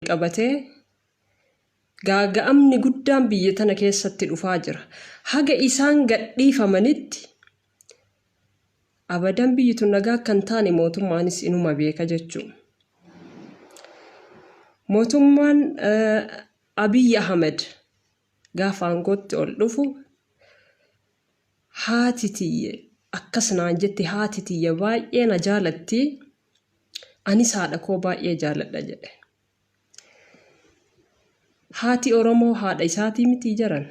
Qabatee gaaga'amni guddaan biyya tana keessatti dhufaa jira. Haga isaan gadhiifamanitti abadan biyyi tun nagaa akka hin taane mootummaanis inuma beeka jechuu. Mootummaan Abiy Ahmed gaafa aangootti ol dhufu haati tiyya akkas naan jetti, haati tiyya baay'ee na jaalatti, anis haadha koo baay'ee jaaladha jedhe. Haati Oromoo haadha isaatii mitii jaran?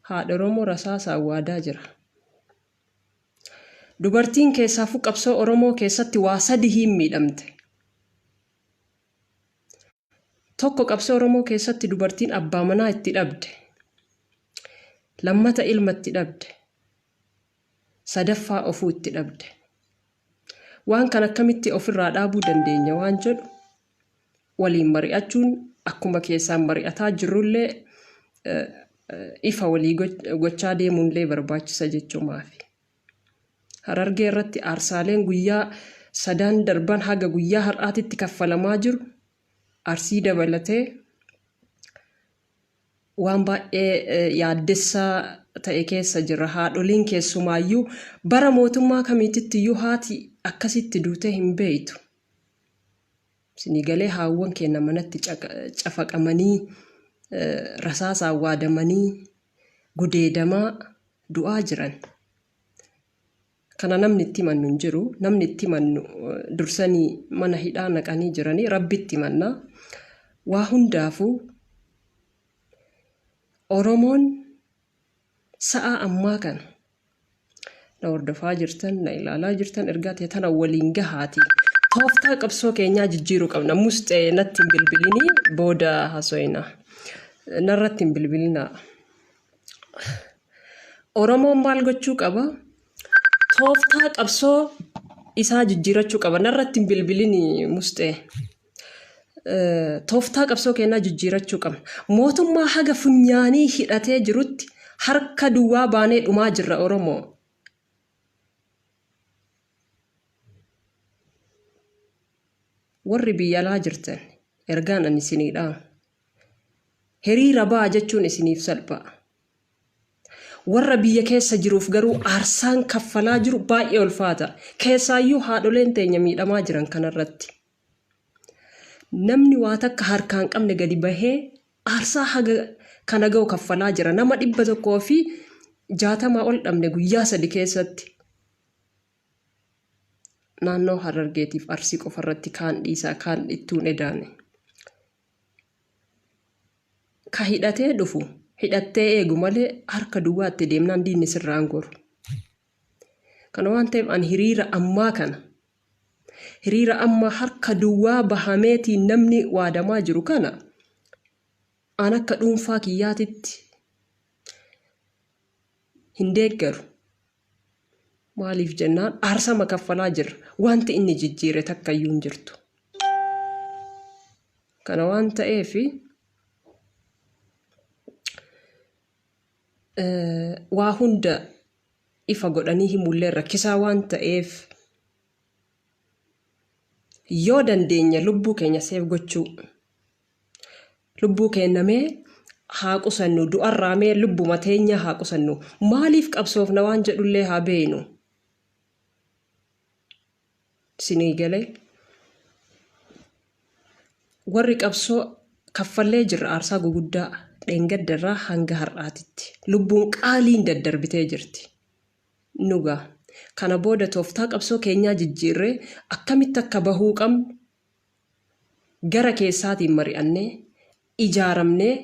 Haadha Oromoo rasaasaan waadaa jira. Dubartiin keessaafuu qabsoo Oromoo keessatti waa sadihiin miidhamte. Tokko qabsoo Oromoo keessatti dubartiin abbaa manaa itti dhabde. Lammata ilma itti dhabde. Sadaffaa ofuu itti dhabde. Waan kana akkamitti ofirraa dhaabuu dandeenya waan jedhu waliin mari'achuun akkuma keessaan mari'ataa jirrullee ifa walii gochaa deemuunillee barbaachisa jechumaafi. Harargee irratti aarsaaleen guyyaa sadan darban haga guyyaa har'aatitti kaffalamaa jiru Arsii dabalatee waan baay'ee yaaddessaa ta'e keessa jirra. Haadholiin keessumaayyuu bara mootummaa kamiitittiyyuu haati akkasitti duutee hin beeytu. Isinii galee haawwan keenya manatti cafaqamanii rasaasaan waadamanii gudeedamaa du'aa jiran. Kana namni itti himannu hin jiru. Namni itti himannu dursanii mana hidhaa naqanii jiranii Rabbitti himanna. Waa hundaafuu Oromoon sa'aa ammaa kana na hordofaa jirtan, na ilaalaa jirtan ergaa ta'e tana waliin gahaati. Tooftaa qabsoo keenyaa jijjiiruu qabna. Musxee natti hin bilbilinii booda haasofna. Narratti hin bilbilinaa. Oromoon maal gochuu qaba? Tooftaa qabsoo isaa jijjiirachuu qaba. Narratti hin bilbilini musxee. Tooftaa qabsoo keenyaa jijjiirachuu qabna. Mootummaa haga funyaanii hidhatee jirutti harka duwwaa baanee dhumaa jirra Oromoo. Warri biyya alaa jirtan ergaan ani isinii dhaamu. Hiriira ba'a jechuun isiniif salphaa. Warra biyya keessa jiruuf garuu aarsaan kaffalaa jiru baay'ee ulfaata. Keessaayyuu haadholeen teenya miidhamaa jiran kanarratti. Namni waa takka harkaa hin qabne gadi bahee aarsaa haga kana ga'u kaffalaa jira. Nama 160 ol dhabne guyyaa sadi keessatti. Naannoo Harargeetiif Arsii qofarratti kaan dhiisaa kaan ittuun edaane. Ka hidhatee dhufu hidhattee eegu malee harka duwwaa itti deemnaan diinni sirraa hin goru. Kana waan ta'eef ani hiriira ammaa kana hiriira amma harka duwwaa bahameetiin namni waadamaa jiru kana an akka dhuunfaa kiyyaatitti hin deeggaru. Maaliif jennaan aarsama kaffalaa jirra. Wanti inni jijjiire takka iyyuu hin jirtu. Kana waan ta'eef waa hunda ifa godhanii himullee rakkisaa waan ta'eef yoo dandeenye lubbuu keenya seef gochuu lubbuu keenya mee haa qusannu, du'arraa mee lubbuma teenya haa qusannu, maaliif qabsoofna waan jedhullee haa beeynu. Isinii galee warri qabsoo kaffallee jirra aarsaa guguddaa dheengadda irraa hanga har'aatitti lubbuun qaaliin daddarbitee jirti. Nugaa kana booda tooftaa qabsoo keenyaa jijjiirree akkamitti akka bahuu qabnu gara keessaatiin mari'annee ijaaramnee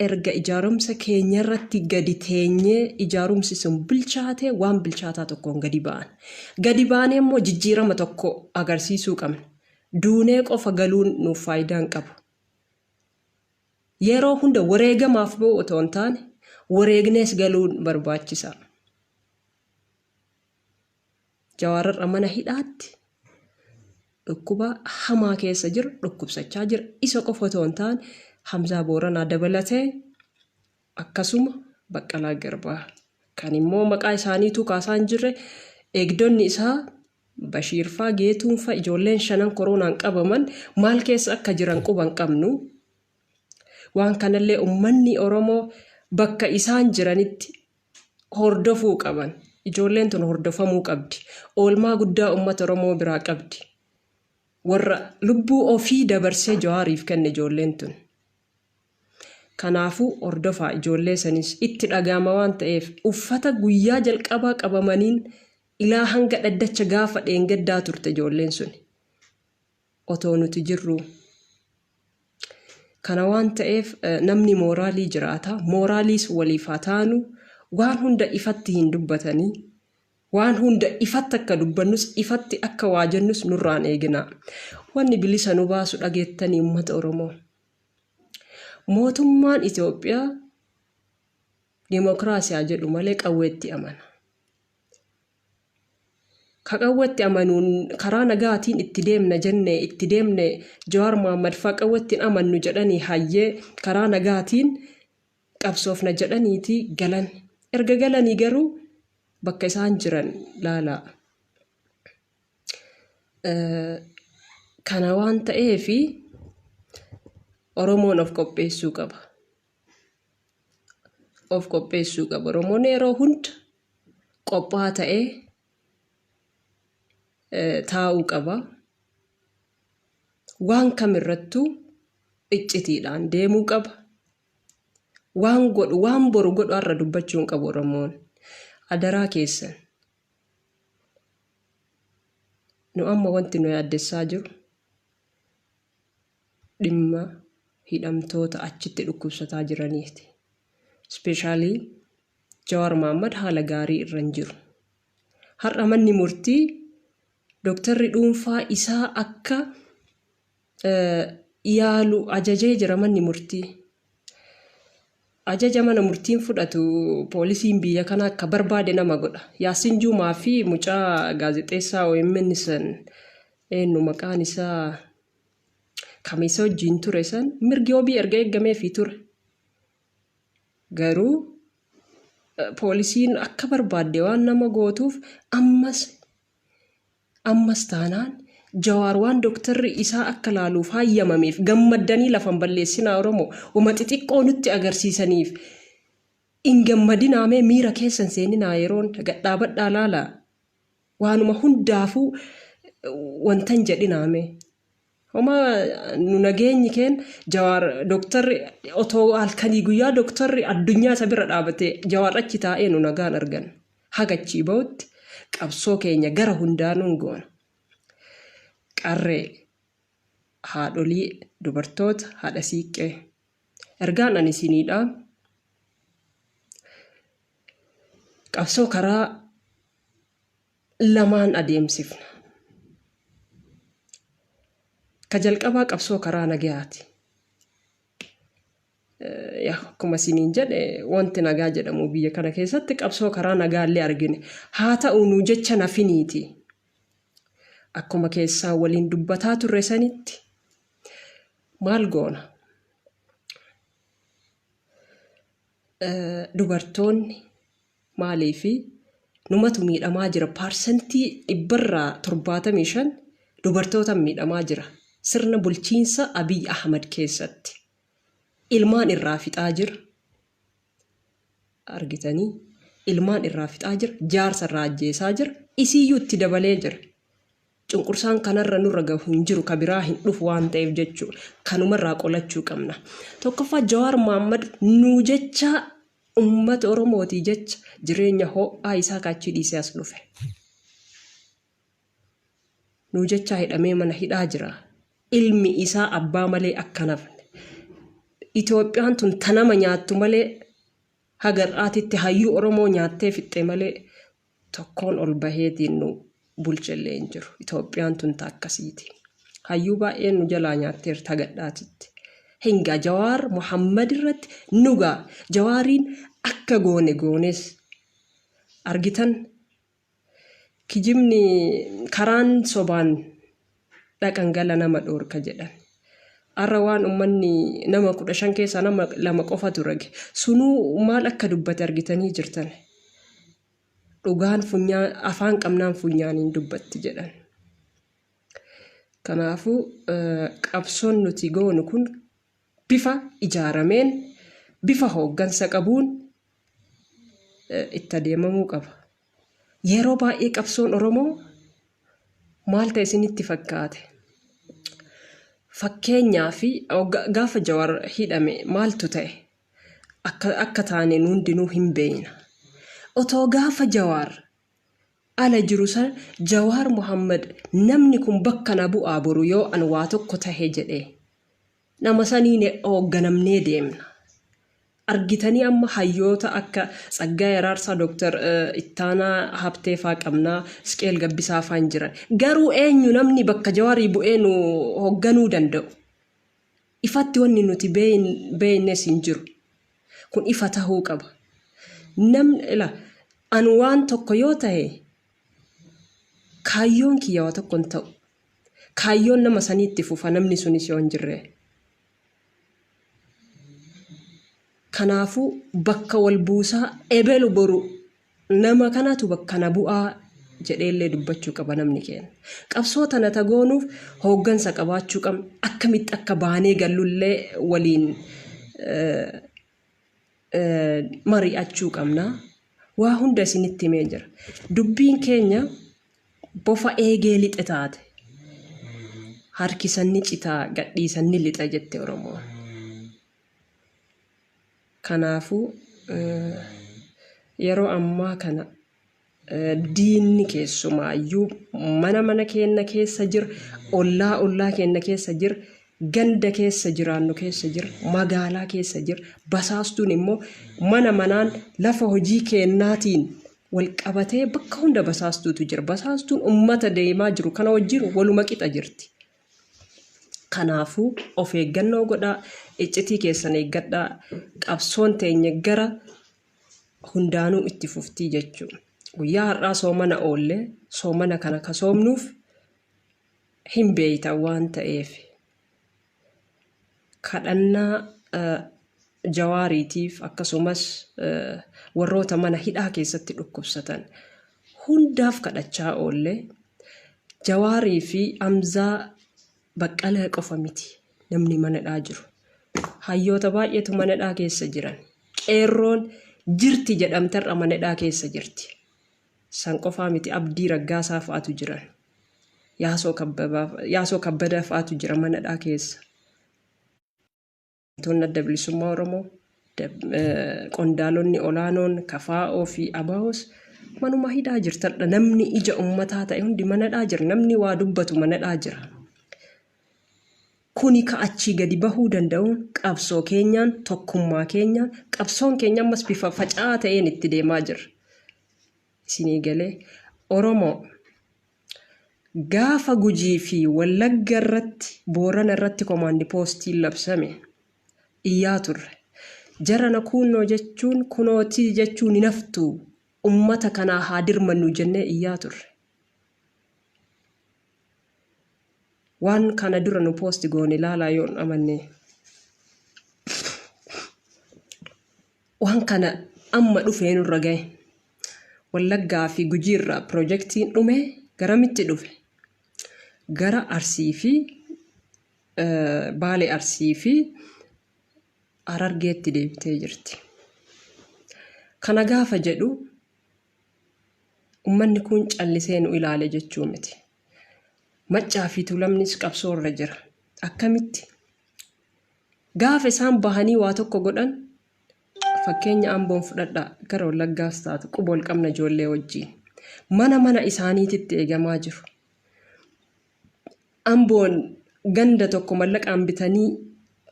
erga ijaarumsa keenyarratti gadi teenyee ijaarumsi sun bilchaatee waan bilchaataa tokkoon gadi ba'an. Gadi baanee immoo jijjiirama tokko agarsiisuu qabna. Duunee qofa galuun nuuf faayidaa hin qabu. Yeroo hunda wareegamaaf ba'u otoo hin taane wareegnees galuun barbaachisaa. Jawaar har'a mana hidhaatti dhukkuba hamaa keessa jira, dhukkubsachaa jira. Isa qofa otoo hin taane Hamzaa Booranaa dabalatee akkasuma Baqqalaa Garbaa kan immoo maqaa isaaniituu kaasaa hin jirre eegdonni isaa Bashiir faa Geetuun faa ijoolleen shanan koroonaan qabaman maal keessa akka jiran quba hin qabnu. Waan kanallee ummanni Oromoo bakka isaan jiranitti hordofuu qaban. Ijoolleen tun hordofamuu qabdi. Oolmaa guddaa ummata Oromoo biraa qabdi. Warra lubbuu ofii dabarsee Jawaariif kenne ijoolleen tun. Kanaafuu hordofaa ijoollee sanis itti dhaga'ama waan ta'eef uffata guyyaa jalqabaa qabamaniin ilaa hanga dhaddacha gaafa dheengaddaa turte ijoolleen suni. Otoo nuti jirruu. Kana waan ta'eef namni mooraalii jiraata. Mooraaliis waliif haa taanu. Waan hunda ifatti hin dubbatanii. Waan hunda ifatti akka dubbannus ifatti akka waa jennus nurraan eeginaa. Wanni bilisa nu baasu dhageettanii uummata Oromoo. Mootummaan Itoophiyaa dimokiraasii haa jedhu malee qawweetti amana. Ka qawwetti amanuun karaa nagaatiin itti deemna jenne itti deemne Jawaar Mohammad faa qawwetti hin amannu jedhanii hayyee karaa nagaatiin qabsoofna jedhaniiti galan. Erga galanii garuu bakka isaan jiran laalaa. Kana waan ta'eef Oromoon of qopheessuu qaba. Of qopheessuu qaba. Oromoon yeroo hunda qophaa ta'ee taa'uu qaba. Waan kamirrattuu iccitiidhaan deemuu qaba. Waan godhu waan boru godhu har'a dubbachuu hin qabu Oromoon. Adaraa keessan. Nu amma wanti nu yaaddessaa jiru dhimma hidhamtoota achitti dhukkubsataa jiraniiti. Especially Jawaar Mahaammad haala gaarii irra hin jiru. Har'a manni murtii doktarri dhuunfaa isaa akka yaalu ajajee jira manni murtii. Ajaja mana murtiin fudhatu poolisiin biyya kanaa akka barbaade nama godha. Yaassin Juumaa fi mucaa gaazexeessaa OMN san eenyu maqaan isaa kamiisa wajjin ture san mirgi wabii erga eeggameefii ture. Garuu poolisiin akka barbaadde waan nama gootuuf ammas ammas taanaan Jawaar waan doktarri isaa akka laaluuf hayyamameef gammaddanii lafa hin balleessinaa Oromoo wama xixiqqoo nutti agarsiisaniif hin gammadinaa mee miira keessa hin seeninaa yeroon gadhaabadhaa laalaa waanuma hundaafuu wanta hin jedhinaa mee Homaa nu nageenyi keen Jawaar doktarri otoo halkanii guyyaa doktarri addunyaa isa bira dhaabate Jawaar achi taa'ee nu nagaan argan. Haga achii bahutti qabsoo keenya gara hundaanuu hin goona. Qarree, haadholii, dubartoota, haadha siiqqee. Ergaan ani isinii dhaamu qabsoo karaa lamaan adeemsifna. Ka jalqabaa qabsoo karaa nagayaati. Akkuma isiniin jedhe wanti nagaa jedhamu biyya kana keessatti qabsoo karaa nagaa illee argine. Haa ta'u nu jecha nafiniiti. Akkuma keessaa waliin dubbataa turre sanitti maal goona? Dubartoonni Maaliifi numatu miidhamaa jira paarsantii dhibbarraa 75 dubartootan miidhamaa jira sirna bulchiinsa Abiy Ahmad keessatti. Ilmaan irraa fixaa jira. Argitanii ilmaan irraa fixaa jira, jaarsa irraa ajjeesaa jira, isiiyyuu itti dabalee jira. Cunqursaan kanarra nurra gahu hin jiru ka biraa hin dhufu waan ta'eef jechuu kanumarraa qolachuu qabna. Tokkoffaa Jawaar Mohammad nuu jechaa Ummata Oromootii jecha jireenya ho'aa isaa ka achii dhiisee as dhufe. Nuu jechaa hidhamee mana hidhaa jira. Ilmi isaa abbaa malee akka hin hafne. Itoophiyaan tun ta nama nyaattu malee haga har'aatitti hayyuu Oromoo nyaattee fixxe malee tokkoon ol baheetiin nu bulchellee hin jiru. Itoophiyaan tun ta akkasiiti. Hayyuu baay'een nu jalaa nyaatteerti haga har'aatitti. Hinga Jawaar Mohammad irratti nugaa Jawaariin akka goone goones argitan kijibni karaan sobaan dhaqan gala nama dhoorka jedhan. Har'a waan ummanni nama 15 keessaa nama lama qofatu rage. Sunuu maal akka dubbate argitanii jirtan. Dhugaan funyaan afaan qabnaan funyaaniin dubbatti jedhan. Kanaafuu qabsoon nuti goonu kun bifa ijaarameen, bifa hooggansa qabuun itti adeemamuu qaba. Yeroo baay'ee qabsoon Oromoo maal ta'e isinitti fakkaate? Fakkeenyaaf gaafa Jawaar hidhame maaltu ta'e? Akka akka taane nu hundinuu hin beeyna. Otoo gaafa Jawaar ala jiru sana Jawaar Mohammad namni kun bakka na bu'aa boru yoo an waa tokko tahe jedhee nama saniin hoogganamnee deemna. Argitanii amma hayyoota akka Tsaggaayee Araarsaa, Dr. Ittaanaa Habtee faa qabna, Isqeel Gabbisaa faan jiran. Garuu eenyu namni bakka Jawaarii bu'ee nu hoogganuu danda'u? Ifatti wanni nuti beeynes hin jiru. Kun ifa tahuu qaba. Namni ila an waan tokko yoo tahe kaayyoon kiyya waa tokko hin ta'u. Kaayyoon nama sanii itti fufa namni sunis yoo hin jirre. Kanaafuu bakka wal buusaa ebelu boru nama kanatu bakka na bu'aa jedheellee dubbachuu qaba namni keenya. Qabsoo tana ta goonuuf hooggansa qabaachuu qabna. Akkamitti akka baanee gallullee waliin mari'achuu qabna. Waa hunda isinitti himee jira. Dubbiin keenya bofa eegee lixe taate. Harkisan ni citaa gadhiisan ni lixa jette Oromoon. Kanaafuu yeroo ammaa kana diinni keessumaayyuu mana mana keenna keessa jira, ollaa ollaa keenna keessa jira, ganda keessa jiraannu keessa jira, magaalaa keessa jira. Basaastuun immoo mana manaan lafa hojii keennaatiin wal qabatee bakka hunda basaastuutu jira. Basaastuun ummata deemaa jiru kana wajjin waluma qixa jirti. Kanaafuu of eeggannoo godhaa, iccitii keessan eeggadhaa, qabsoon teenya gara hundaanuu itti fuftii jechuu. Guyyaa har'aa soomana oolle, soomana kana ka soomnuuf hin beeytan waan ta'eef. Kadhannaa Jawaariitiif akkasumas warroota mana hidhaa keessatti dhukkubsatan hundaaf kadhachaa oolle. Jawaarii fi Hamzaa Baqqalaa qofa miti namni mana hidhaa jiru. Hayyoota baay'eetu mana hidhaa keessa jiran. Qeerroon jirti jedhamte har'a mana hidhaa keessa jirti. San qofaa miti Abdii Raggaasaa fa'atu jiran. Yaasoo Kabbadaa fa'atu jira mana hidhaa keessa. Hooggantoonni Adda Bilisummaa Oromoo, qondaalonni olaanoon KFO fi ABOs manuma hidhaa jirtadha. Namni ija ummataa ta'e hundi mana hidhaa jira. Namni waa dubbatu mana hidhaa jira. Kuni ka achii gadi bahuu danda'uun qabsoo keenyaan, tokkummaa keenyaan, qabsoon keenya ammas bifa faca'aa ta'een itti deemaa jirra. Isinii galee Oromoo Gaafa Gujii fi Wallagga irratti, Boorana irratti komaandi poostiin labsame iyyaa turre. Jarana kuunnoo jechuun kunootii jechuun hin haftu ummata kanaa haa dirmannu jennee iyyaa turre. Waan kana dura nu poosti goone ilaalaa yoo hin amanne. Waan kana amma dhufee nurra gahe. Wallaggaa fi Gujii irraa pirojektiin dhume garamitti dhufe? Gara Arsii fi Baalee Arsii fi Harargeetti deebitee jirti. Kana gaafa jedhu ummanni kun callisee nu ilaale jechuu miti. Maccaa fi Tuulamnis qabsoo irra jira. Akkamitti? Gaafa isaan bahanii waa tokko godhan fakkeenya Amboon fudhadhaa gara Wallaggaas taatu quba wal qabna ijoollee wajjiin. Mana mana isaaniititti eegamaa jiru. Amboon ganda tokko mallaqaan bitanii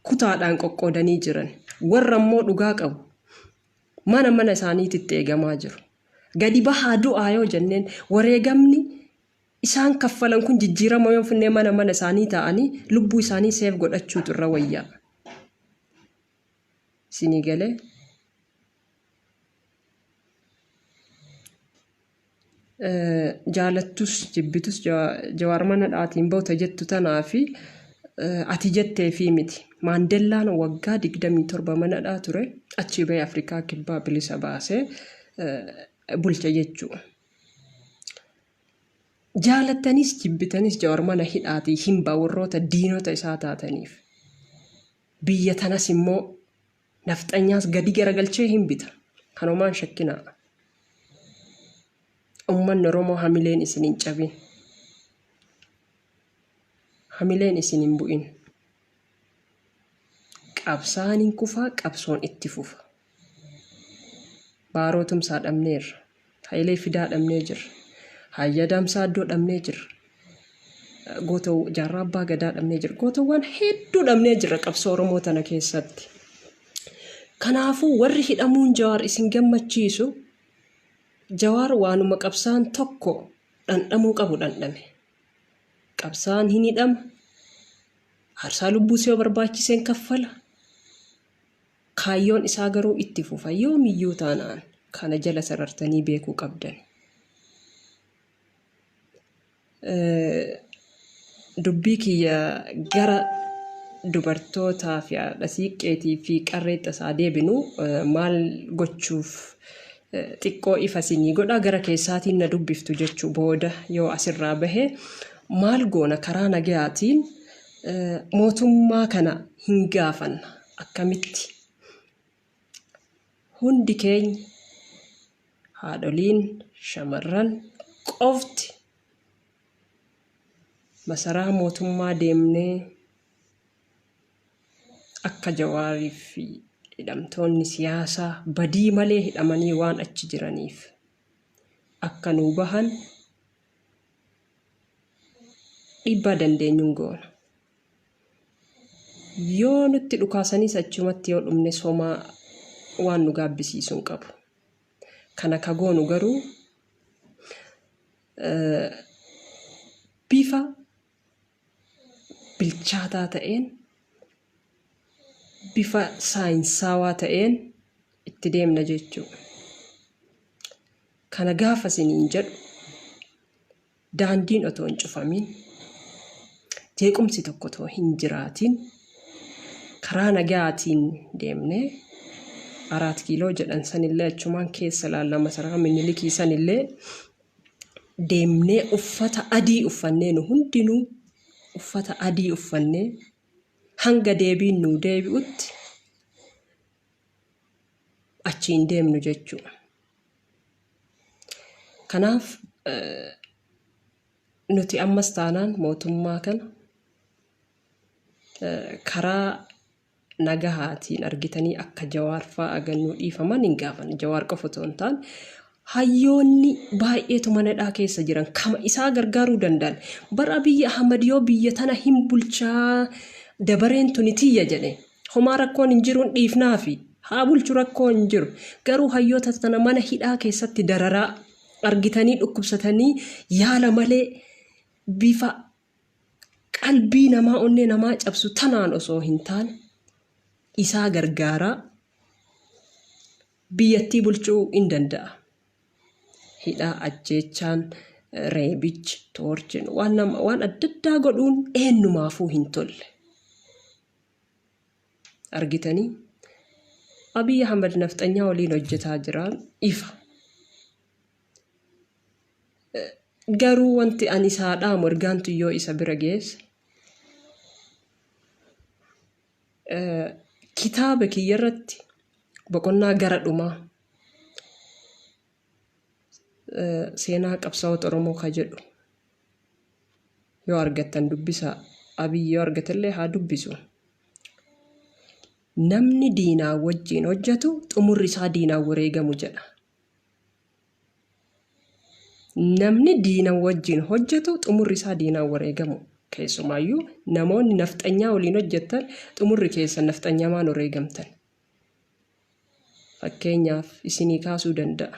kutaadhaan qoqqoodanii jiran. Warra immoo dhugaa qabu mana mana isaaniititti eegamaa jiru. Gadi bahaa du'aa yoo jenneen wareegamni isaan kaffalan kun jijjiirama yoo finnee mana mana isaanii taa'anii lubbuu isaanii seef godhachuutu irra wayyaa. Isinii galee? Jaalattus jibbitus Jawaar mana dhaatiin bawta jettu tanaa fi ati jetteefii miti. Maandellaan waggaa 27 mana dhaa ture. Achii bahee Afrikaa Kibbaa bilisa baasee. bulcha jechuudha. Jaalattanis jibbitanis Jawaar mana hidhaatii hin ba'a warroota diinota isaa taataniif. Biyya tanas immoo nafxanyaas gadi garagalchee hin bita. Kanumaan shakkinaa. Ummanni Oromoo hamileen isin hin cabin. Hamileen isin hin bu'in. Qabsaa'aan hin kufaa qabsoon itti fufa. Baaroo Tumsaa dhabneerra. Hayilee Fidaa dhabnee jirra. Hayyadaam Saaddoo dhabnee jirra. Goota Jaarraa Abbaa Gadaa dhabnee jirra. Gootawwan hedduu dhabnee jirra qabsoo Oromoo tana keessatti. Kanaafuu warri hidhamuun Jawaar isin gammachiisu Jawaar waanuma qabsaan tokko dhandhamuu qabu dhandhame. Qabsaan hin hidhama. Aarsaa lubbuus yoo barbaachise hin kaffala. Kaayyoon isaa garuu itti fufa. Yoomiyyuu taanaan kana jala sarartanii beekuu qabdan. Dubbii kiyya gara dubartootaa fi haadha siiqqeetii fi qarree tasaa deebinu maal gochuuf xiqqoo ifa isinii godha gara keessaatiin na dubbiftu jechuu booda yoo asirraa bahe maal goona karaa nagayaatiin mootummaa kana hin gaafanna akkamitti hundi keenya haadholiin shamarran qofti masaraa mootummaa deemnee akka Jawaarii fi hidhamtoonni siyaasaa badii malee hidhamanii waan achi jiraniif akka nuu bahan dhiibbaa dandeenyuun goona. Yoo nutti dhukaasanis achumatti yoo dhumnes homaa waan nu gaabbisiisu hin qabu. Kana ka goonu garuu bifa bilchaataa ta'een bifa saayinsaawaa ta'een itti deemna jechuudha. Kana gaafa isiniin jedhu daandiin otoo hin cufamin, jeequmsi tokko otoo hin jiraatin karaa nagaatiin deemnee Araat Kiiloo jedhan sanillee achumaan keessa laalla masaraa Minilikii sanillee deemnee uffata adii uffannee nu hundinuu uffata adii uffannee hanga deebiin nuu deebi'utti achi hin deemnu jechuudha. Kanaaf nuti ammas taanaan mootummaa kana karaa nagahaatiin argitanii akka Jawaar fa'aa gannuu dhiifaman hin gaafanne. Jawaar qofa otoo hin taane hayyoonni baay'eetu mana hidhaa keessa jiran kama isaa gargaaruu danda'an. Bar Abiyyi Ahmad yoo biyya tana hin bulchaa dabareen tuni tiyya jedhe homaa rakkoon hin jiruun dhiifnaafi haa bulchu rakkoo hin jiru. Garuu hayyoota tana mana hidhaa keessatti dararaa argitanii dhukkubsatanii yaala malee bifa qalbii namaa onnee namaa cabsu tanaan osoo hin taane isaa gargaaraa biyyattii bulchuu in danda'a. Hidhaa, ajjeechaan, reebichi, toorchiin waan nama waan adda addaa godhuun eenyumaafuu hin tolle. Argitanii Abiy Ahmed nafxanyaa waliin hojjetaa jiraan ifa. Garuu wanti ani isaa dhaamu ergaan tun yoo isa bira geesse kitaaba kiyya irratti boqonnaa gara dhumaa seenaa qabsaa'ota Oromoo ka jedhu yoo argattan dubbisaa. Abiy yoo argatellee haa dubbisu. Namni diinaa wajjin hojjetu xumurri isaa diinaan wareegamu jedha. Namni diina wajjin hojjetu xumurri isaa diinaan wareegamu. Keessumaayyuu namoonni nafxanyaa waliin hojjettan xumurri keessan nafxanyamaan wareegamtan. Fakkeenyaaf isinii kaasuu danda'a.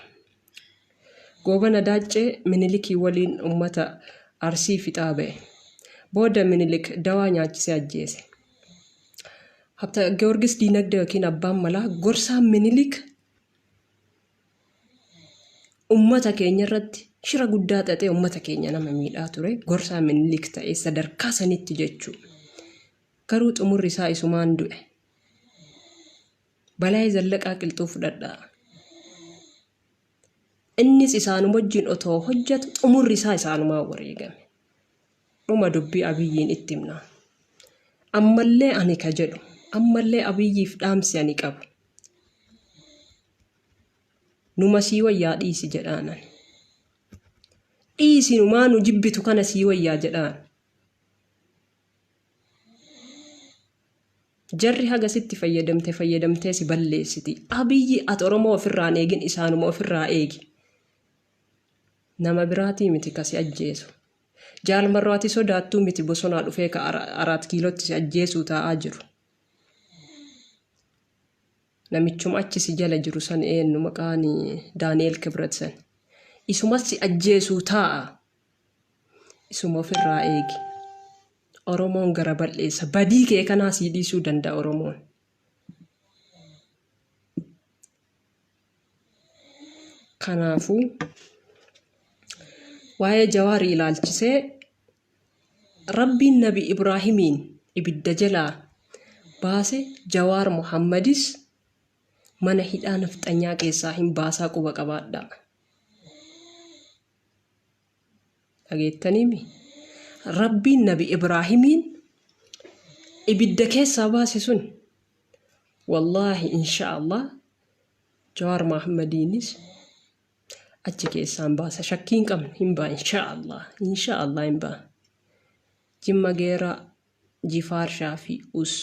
Goobana Daaccee Minilikii waliin ummata Arsii fixaa ba'e. Booda Minilik dawaa nyaachisee ajjeese. Habta Giyoorgis Diinagdee yookiin Abbaan Malaa gorsaa Minilik ummata keenya irratti shira guddaa xaxee ummata keenya nama miidhaa ture gorsaa Minilik ta'ee sadarkaa sanitti jechuu. Garuu xumurri isaa isumaan du'e. Balaayee Zallaqaa Qilxuu fudhadhaa. Innis isaanuma wajjin otoo hojjetu xumurri isaa isaanumaan wareegame. Dhuma dubbii Abiyyiin itti himna. Ammallee ani ka jedhu, ammallee Abiyyiif dhaamsi ani qabu. Numa sii wayyaa dhiisi jedhaan ani. Dhiisi numaa nu jibbitu kana sii wayyaa jedhaan. Jarri haga sitti fayyadamte fayyadamtee si balleessiti. Abiyyi ati Oromoo ofirraa hin eegin isaanuma ofirraa eegi. Nama biraatii miti ka si ajjeesu. Jaal Marroo ati sodaattuu miti bosonaa dhufee ka Araat Kiilootti si ajjeesuu taa'aa jiru. Namichuma achi si jala jiru san eenyu maqaan Daani'eel Kibrat san. Isumas si ajjeesuu taa'a. Isuma ofirraa eegi. Oromoon gara bal'eessa. Badii kee kanaa sii dhiisuu danda'a Oromoon. Kanaafuu waa'ee Jawaarii ilaalchisee Rabbiin Nabi Ibraahimiin ibidda jalaa baase Jawaar Muhammadis mana hidhaa nafxanyaa keessaa hin baasaa quba qabaadhaa. Dhageettaniimi? Rabbiin Nabi Ibraahimiin ibidda keessaa baase sun wallaahi insha Allah Jawaar Mahammadiinis achi keessaan baasa shakkii hin qabne hin ba'a insha Allah insha Allah hin ba'a. Jimma Geeraa Jifaar Shaafii us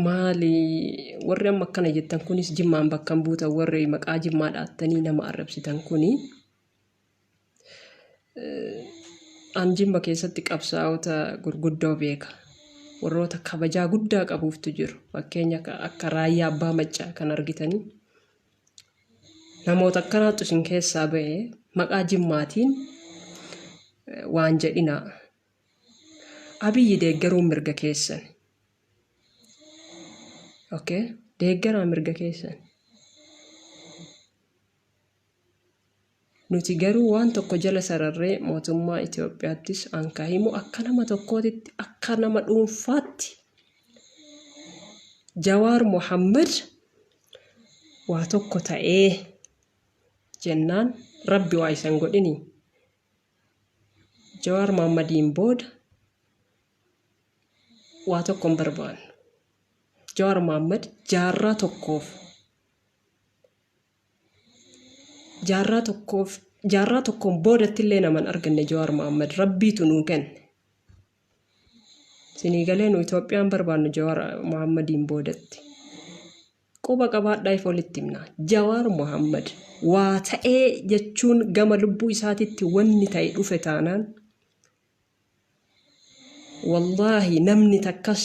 maali warri amma akkana jettan kunis jimmaan bakka hin buutan warri maqaa jimmaa dhaattanii nama arrabsitan kuni an jimma keessatti qabsaa'ota gurguddoo beeka warroota kabajaa guddaa qabuuftu jiru fakkeenya akka raayyaa abbaa maccaa kan argitanii namoota akkanaatu isin keessaa ba'e maqaa jimmaatiin waan jedhinaa Abiyyi deeggaruun mirga keessan. Okay? Deeggaraa mirga keessan. Nuti garuu waan tokko jala sararree mootummaa Itoophiyaattis an ka himu akka nama tokkootitti akka nama dhuunfaatti Jawaar Mohammad waa tokko ta'ee jennaan rabbi waa isan godhinii Jawaar Mahaammadiin booda waa tokko hin barbaannu. Jawaar Mahaammad jaarraa tokkoof jaarraa tokkoof jaarraa tokkoon boodatti illee nama hin arganne Jawaar Mahaammad rabbiitu nuu kenne. Sinii galee nu Itoophiyaan barbaannu Jawaar Mahaammadiin boodatti. Quba qabaadhaa if walitti himna. Jawaar Mohammad waa ta'ee jechuun gama lubbuu isaatitti wanni ta'e dhufe taanaan wallaahi namni takkas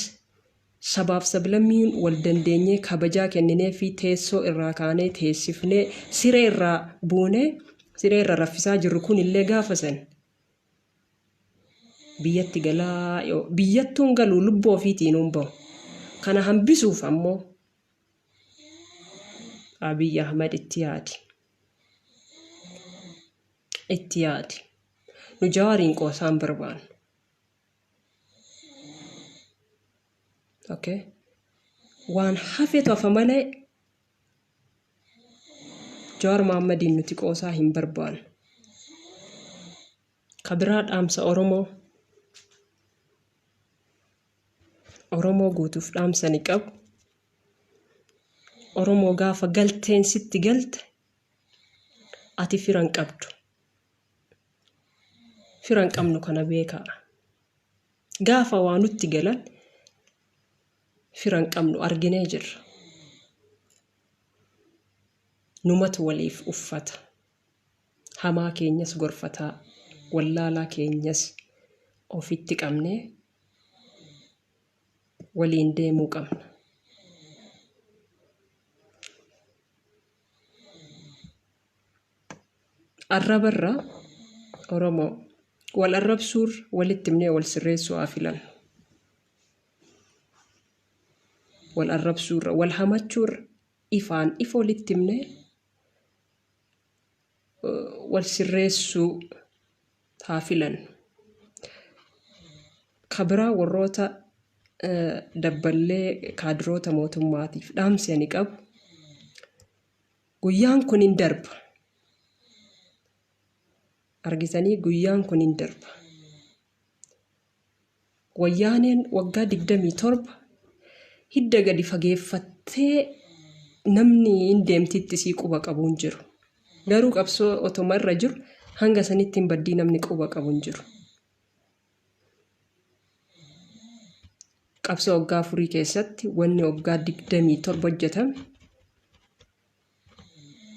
sabaaf sablammiin wal dandeenyee kabajaa kenninee fi teessoo irraa kaanee teessifnee siree irraa buunee siree irra raffisaa jirru kun illee gaafa san biyyatti galaa yoo biyyattuun galu lubbuu ofiitiin hin bahu. Kana hambisuuf ammoo Abiy Ahmad itti yaadi. Itti yaadi. Nu Jawaariin qoosaan barbaannu. Okay. Waan hafetu hafa malee Jawaar Mahaammadiin nuti qoosaa hin barbaannu. Ka biraa dhaamsa Oromoo Oromoo guutuuf dhaamsa ni qabu. Oromoo gaafa galteen sitti galte ati fira hin qabdu. Fira hin qabnu kana beekaa. Gaafa waa nutti galan fira hin qabnu arginee jirra. Numatu waliif uffata. Hamaa keenyas gorfataa, wallaalaa keenyas ofitti qabnee waliin deemuu qabna. Arrabarra Oromoo wal arrabsuurra walitti himnee wal sirreessuu haa filannu. Wal arrabsuurra, wal hamachuurra ifaan ifa walitti himnee wal sirreessuu haa filannu. Ka biraa warroota dabballee kaadiroota mootummaatiif dhaamsi ani qabu guyyaan kun hin darba. Argitanii guyyaan kun hin darba. Wayyaaneen waggaa 27 hidda gadi fageeffattee namni hin deemtitti isii quba qabu hin jiru. Garuu qabsoo otoma irra jiru hanga sanitti hin baddii namni quba qabu hin jiru. Qabsoo waggaa afurii keessatti wanni waggaa 27 hojjetame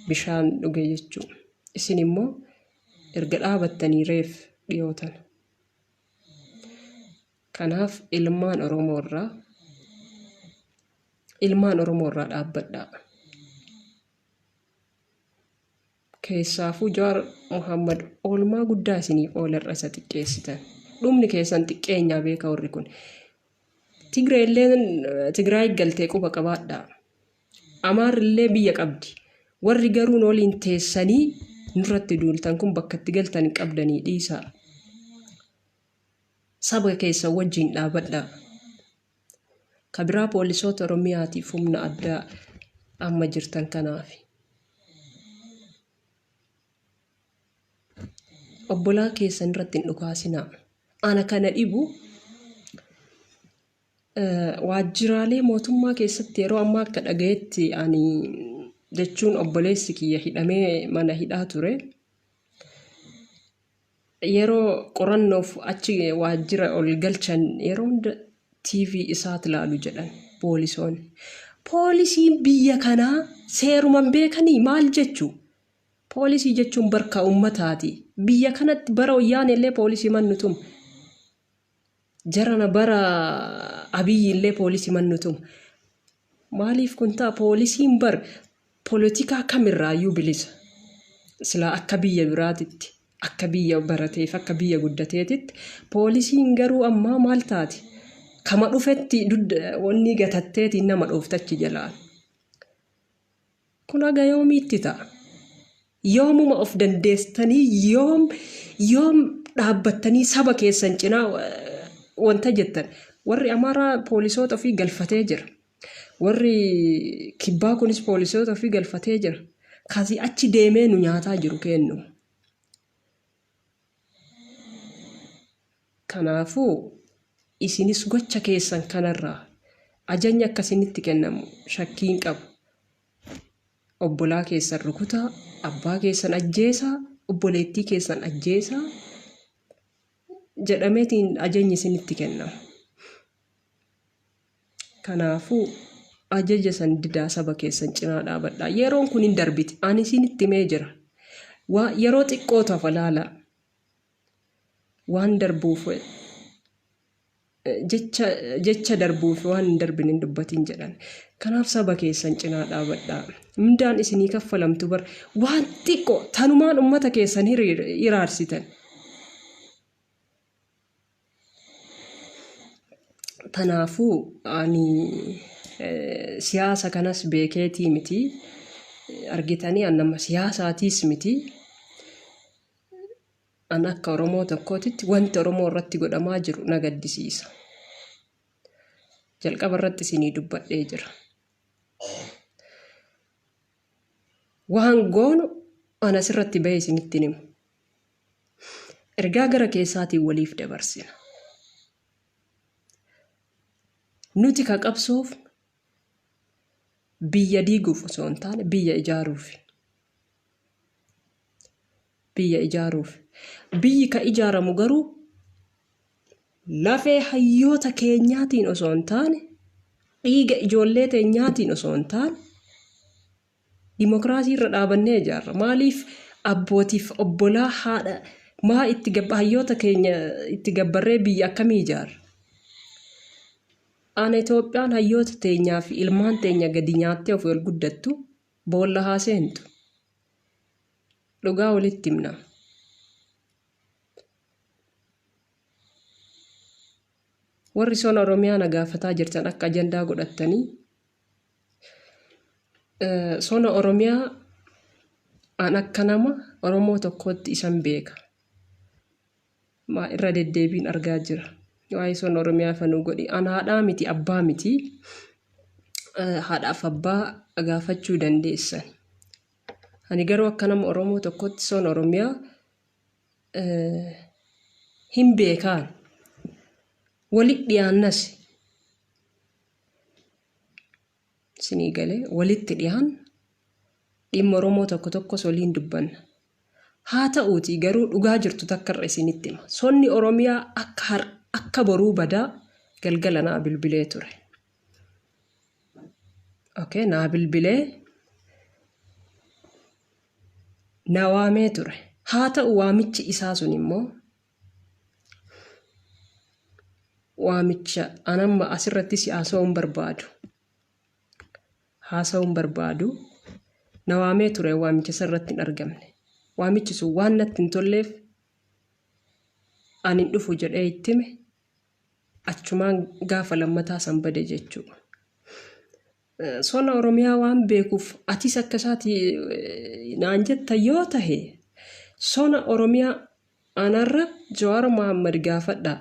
bishaan dhuge jechuudha. Isin immoo erga dhaabattanii reef dhiyootan. Kanaaf ilmaan Oromoo irraa ilmaan Oromoo irraa dhaabbadhaa. Keessaafuu Jawaar Mohammad oolmaa guddaa isiniif oola irra isa xiqqeessitan. Dhumni keessan xiqqeenyaa beeka warri kun. Tigree illeen Tigraay galtee quba qabaadhaa. Amaarri illee biyya qabdi. Warri garuu nu waliin teessanii nurratti duultan kun bakka itti galtan hin qabdanii dhiisaa. Saba keessan wajjin dhaabadhaa. Ka biraa poolisoota Oromiyaatiif humna addaa amma jirtan kanaafi. Obbolaa keessan irratti hin dhukaasinaa. Ana kana dhibu waajjiraalee mootummaa keessatti yeroo ammaa akka dhagayetti ani jechuun obboleessi kiyya hidhamee mana hidhaa ture. Yeroo qorannoof achi waajjira ol galchan yeroo hunda TV isaat laalu jedhan poolisoonni. Poolisiin biyya kanaa seeruman beekanii maal jechuu? Poolisii jechuun barka ummataati. Biyya kanatti bara wayyaanee illee poolisii mannu tuma. Jarana bara Abiyyi illee poolisii mannu tuma. Maaliif kun ta'a? Poolisiin bar polotikaa kamirraayyuu bilisa. Silaa akka biyya biraatitti, akka biyya barateef, akka biyya guddateetitti poolisiin garuu ammaa maal taati? Kama dhufetti dudda wanni gatatteetiin nama dhooftachi jalaan. Kun haga yoomiitti ta'a? Yoomuma of dandeessitanii yoom yoom dhaabbattanii saba keessan cinaa wanta jettan warri Amaaraa poolisoota ofii galfatee jira. Warri kibbaa kunis poolisoota ofii galfatee jira. Kasii achi deemee nu nyaataa jiru kennu. Kanaafuu isinis gocha keessan kanarraa ajajni akka isinitti kennamu shakkii hin qabu. Obbolaa keessan rukutaa, abbaa keessan ajjeesaa, obboleettii keessan ajjeesaa jedhameetiin ajajni isinitti kennama. Kanaafuu ajaja san didaa saba keessan cinaa dhaabadhaa. Yeroon kun hin darbiti. Ani isinitti himee jira. Waa yeroo xiqqootu hafa laalaa. Waan darbuuf jecha jecha darbuuf waan hin darbine hin dubbatin jedhan. Kanaaf saba keessan cinaa dhaabadhaa. Mindaan isinii kaffalamtu bar waan xiqqoo tanumaan ummata keessan hiraarsitan. Tanaafuu ani siyaasa kanas beekeetii miti. Argitanii an nama siyaasaatiis miti. An akka Oromoo tokkootitti wanti Oromoo irratti godhamaa jiru na gaddisiisa. Jalqaba irratti isinii dubbadhee jira. Waan goonu an asirratti bahee isinitti hin himu. Ergaa gara keessaatiin waliif dabarsina. Nuti ka qabsoofnu biyya diiguuf osoo hin taane biyya ijaaruufi. Biyya ijaaruuf. Biyyi ka ijaaramu garuu lafee hayyoota keenyaatiin osoo hin taane dhiiga ijoollee teenyaatiin osoo hin taane dimokiraasii irra dhaabannee ijaarra. Maaliif abbootiif obbolaa haadha maa itti hayyoota keenya itti gabbarree biyya akkamii ijaarra? Ana Itoophiyaan hayyoota teenyaa fi ilmaan teenya gadi nyaattee ofii ol guddattu boolla haa seentu. Dhugaa walitti himna. Warri sona Oromiyaa na gaafataa jirtan akka ajandaa godhattanii sona Oromiyaa an akka nama Oromoo tokkootti isan beeka. Maa irra deddeebiin argaa jira. Waa'ee sona Oromiyaa ifa nuu godhi. An haadhaa miti abbaa miti. Haadhaaf abbaa gaafachuu dandeessan. Ani garuu akka nama Oromoo tokkotti sona Oromiyaa Hin beekaan. Wali dhiyaannas. Isinii galee walitti dhiyaan dhimma Oromoo tokko tokkos waliin dubbanna. Haa ta'uutii garuu dhugaa jirtu takka irra isinitti hima. Sonni Oromiyaa akka har akka boruu badaa galgala naa bilbilee ture. Okay, naa bilbilee na waamee ture. Haa ta'u waamichi isaa sun immoo waamicha anamma asirratti si haasa'uu hin barbaadu. Haasa'uu hin barbaadu. Na waamee ture waamicha isa irratti hin argamne. Waamichi sun waan natti hin tolleef ani hin dhufu jedhee itti hime achumaan gaafa lammataa san bade jechuudha. Sona Oromiyaa waan beekuuf atis akka isaati naan jetta yoo tahe sona Oromiyaa anarra Jawaar Mohaammed gaafadhaa.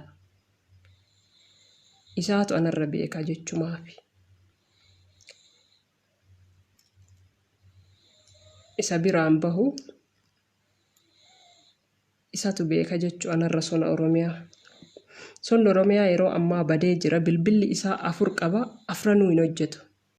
Isaatu anarra beeka jechumaafi. Isa biraan bahu Isatu beeka jechu anarra sona Oromiyaa. Sonni Oromiyaa yeroo ammaa badee jira. Bilbilli isaa 4 qaba. Afranuu hin hojjetu.